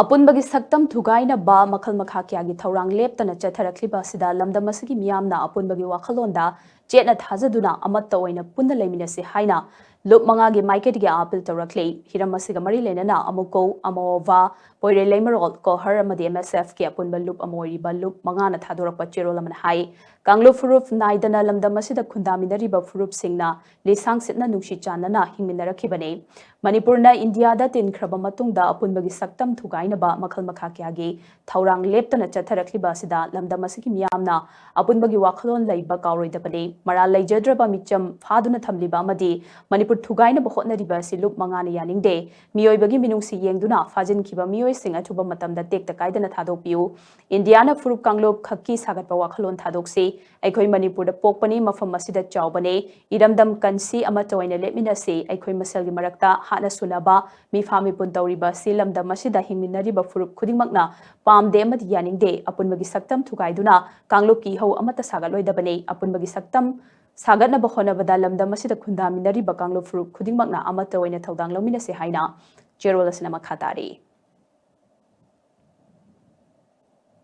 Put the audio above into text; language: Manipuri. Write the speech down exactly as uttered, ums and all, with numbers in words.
ꯑꯄꯨꯟꯕꯒꯤ ꯁꯛꯇꯝ ꯊꯨꯒꯥꯏꯅꯕ ꯃꯈꯜ ꯃꯈꯥ ꯀꯌꯥꯒꯤ ꯊꯧꯔꯥꯡ ꯂꯦꯞꯇꯅ ꯆꯠꯊꯔꯛꯂꯤꯕ ꯑꯁꯤꯗ ꯂꯝꯗꯝ ꯑꯁꯤꯒꯤ ꯃꯤꯌꯥꯝꯅ ꯑꯄꯨꯟꯕꯒꯤ ꯋꯥꯈꯜꯂꯣꯟꯗ ꯆꯦꯠꯅ ꯊꯥꯖꯗꯨꯅ ꯑꯃꯠꯇ ꯑꯣꯏꯅ ꯄꯨꯟꯅ ꯂꯩꯃꯤꯟꯅꯁꯤ ꯍꯥꯏꯅ ꯂꯨꯞ ꯃꯉꯥꯒꯤ ꯃꯥꯏꯀꯩꯗꯒꯤ ꯑꯥꯄꯤꯜ ꯇꯧꯔꯛꯂꯤ꯫ ꯍꯤꯔꯝ ꯑꯁꯤꯒ ꯃꯔꯤ ꯂꯩꯅꯅ ꯑꯃꯨꯀꯧ, ꯑꯃꯣꯚꯥ, ꯄꯣꯏꯔꯩ ꯂꯩꯃꯔꯣꯜ, ꯀꯣꯍꯔ ꯑꯃꯗꯤ MSF ꯀꯤ ꯑꯄꯨꯟꯕ ꯂꯨꯞ ꯑꯃ ꯑꯣꯏꯔꯤꯕ ꯂꯨꯞ ꯃꯉꯥꯅ ꯊꯥꯗꯣꯔꯛꯄ ꯆꯦꯔꯣꯜ ꯑꯃꯅ ꯍꯥꯏ, ꯀꯥꯡꯂꯨꯞ ꯐꯨꯔꯨꯞ ꯅꯥꯏꯗꯅ ꯂꯝꯗꯝ ꯑꯁꯤꯗ ꯈꯨꯟꯗꯥꯃꯤꯟꯅꯔꯤꯕ ꯐꯨꯔꯨꯞꯁꯤꯡꯅ ꯂꯤꯁꯥꯡ ꯁꯤꯠꯅ ꯅꯨꯡꯁꯤ ꯆꯥꯟꯅꯅ ꯍꯤꯡꯃꯤꯟꯅꯔꯛꯈꯤꯕꯅꯤ꯫ ꯃꯅꯤꯄꯨꯔꯅ ꯏꯟꯗꯤꯌꯥꯗ ꯇꯤꯟꯈ꯭ꯔꯕ ꯃꯇꯨꯡꯗ ꯑꯄꯨꯟꯕꯒꯤ ꯁꯛꯇꯝ ꯊꯨꯒꯥꯏꯅꯕ ꯃꯈꯜ ꯃꯈꯥ ꯀꯌꯥꯒꯤ ꯊꯧꯔꯥꯡ ꯂꯦꯞꯇꯅ ꯆꯠꯊꯔꯛꯂꯤꯕ ꯑꯁꯤꯗ ꯂꯝꯗꯝ ꯑꯁꯤꯒꯤ ꯃꯤꯌꯥꯝꯅ ꯑꯄꯨꯟꯕꯒꯤ ꯋꯥꯈꯜꯂꯣꯟ ꯂꯩꯕ ꯀꯥꯎꯔꯣꯏꯗꯕꯅꯤ꯫ ꯃꯔꯥꯜ ꯂꯩꯖꯗ꯭ꯔꯕ ꯃꯤꯆꯝ ꯐꯥꯗꯨꯅ ꯊꯝꯂꯤꯕ ꯑꯃꯗꯤ ꯃꯅꯤꯄꯨꯔ ꯊꯨꯒꯥꯏꯅꯕ ꯍꯣꯠꯅꯔꯤꯕ ꯑꯁꯤ ꯂꯨꯞ ꯃꯉꯥꯅ ꯌꯥꯅꯤꯡꯗꯦ꯫ ꯃꯤꯑꯣꯏꯕꯒꯤ ꯃꯤꯅꯨꯡꯁꯤ ꯌꯦꯡꯗꯨꯅ ꯐꯥꯖꯤꯟꯈꯤꯕ ꯃꯤꯑꯣꯏꯁꯤꯡ ꯑꯊꯨꯕ ꯃꯇꯝꯗ ꯇꯦꯛꯇ ꯀꯥꯏꯗꯅ ꯊꯥꯗꯣꯛꯄꯤꯌꯨ꯫ ꯏꯟꯗꯤꯌꯥꯅ ꯐꯨꯔꯨꯞ ꯀꯥꯡꯂꯨꯞ ꯈꯛꯀꯤ ꯁꯥꯒꯠꯄ ꯋꯥꯈꯜꯂꯣꯟ ꯊꯥꯗꯣꯛꯁꯤ꯫ ꯑꯩꯈꯣꯏ ꯃꯅꯤꯄꯨꯔꯗ ꯄꯣꯛꯄꯅꯤ, ꯃꯐꯝ ꯑꯁꯤꯗ ꯆꯥꯎꯕꯅꯤ꯫ ꯏꯔꯝꯗꯝ ꯀꯟꯁꯤ ꯑꯃꯠꯇ ꯑꯣꯏꯅ ꯂꯦꯞꯃꯤꯟꯅꯁꯤ꯫ ꯑꯩꯈꯣꯏ ꯃꯁꯦꯜꯒꯤ ꯃꯔꯛꯇ ꯍꯥꯠꯅ ꯁꯨꯅꯕ, ꯃꯤꯐꯥ ꯃꯤꯄꯨꯟ ꯇꯧꯔꯤꯕ ꯑꯁꯤ ꯂꯝꯗꯝ ꯑꯁꯤꯗ ꯍꯤꯡꯃꯤꯟꯅꯔꯤꯕ ꯐꯨꯔꯨꯞ ꯈꯨꯗꯤꯡꯃꯛꯅ ꯄꯥꯝꯗꯦ ꯑꯃꯗꯤ ꯌꯥꯅꯤꯡꯗꯦ꯫ ꯑꯄꯨꯟꯕꯒꯤ ꯁꯛꯇꯝ ꯊꯨꯒꯥꯏꯗꯨꯅ ꯀꯥꯡꯂꯨꯞꯀꯤ ꯏꯍꯧ ꯑꯃꯠꯇ ꯁꯥꯒꯠꯂꯣꯏꯗꯕꯅꯤ꯫ ꯑꯄꯨꯟꯕꯒꯤ ꯁꯛꯇꯝ ꯁꯥꯒꯠꯅꯕ ꯍꯣꯠꯅꯕꯗ ꯂꯝꯗꯝ ꯑꯁꯤꯗ ꯈꯨꯟꯗꯥꯃꯤꯟꯅꯔꯤꯕ ꯀꯥꯡꯂꯨꯞ ꯐꯨꯔꯨꯞ ꯈꯨꯗꯤꯡꯃꯛꯅ ꯑꯃꯠꯇ ꯑꯣꯏꯅ ꯊꯧꯗꯥꯡ ꯂꯧꯃꯤꯟꯅꯁꯤ ꯍꯥꯏꯅ ꯆꯦꯔꯣꯜ ꯑꯁꯤꯅ ꯃꯈꯥ ꯇꯥꯔꯤ꯫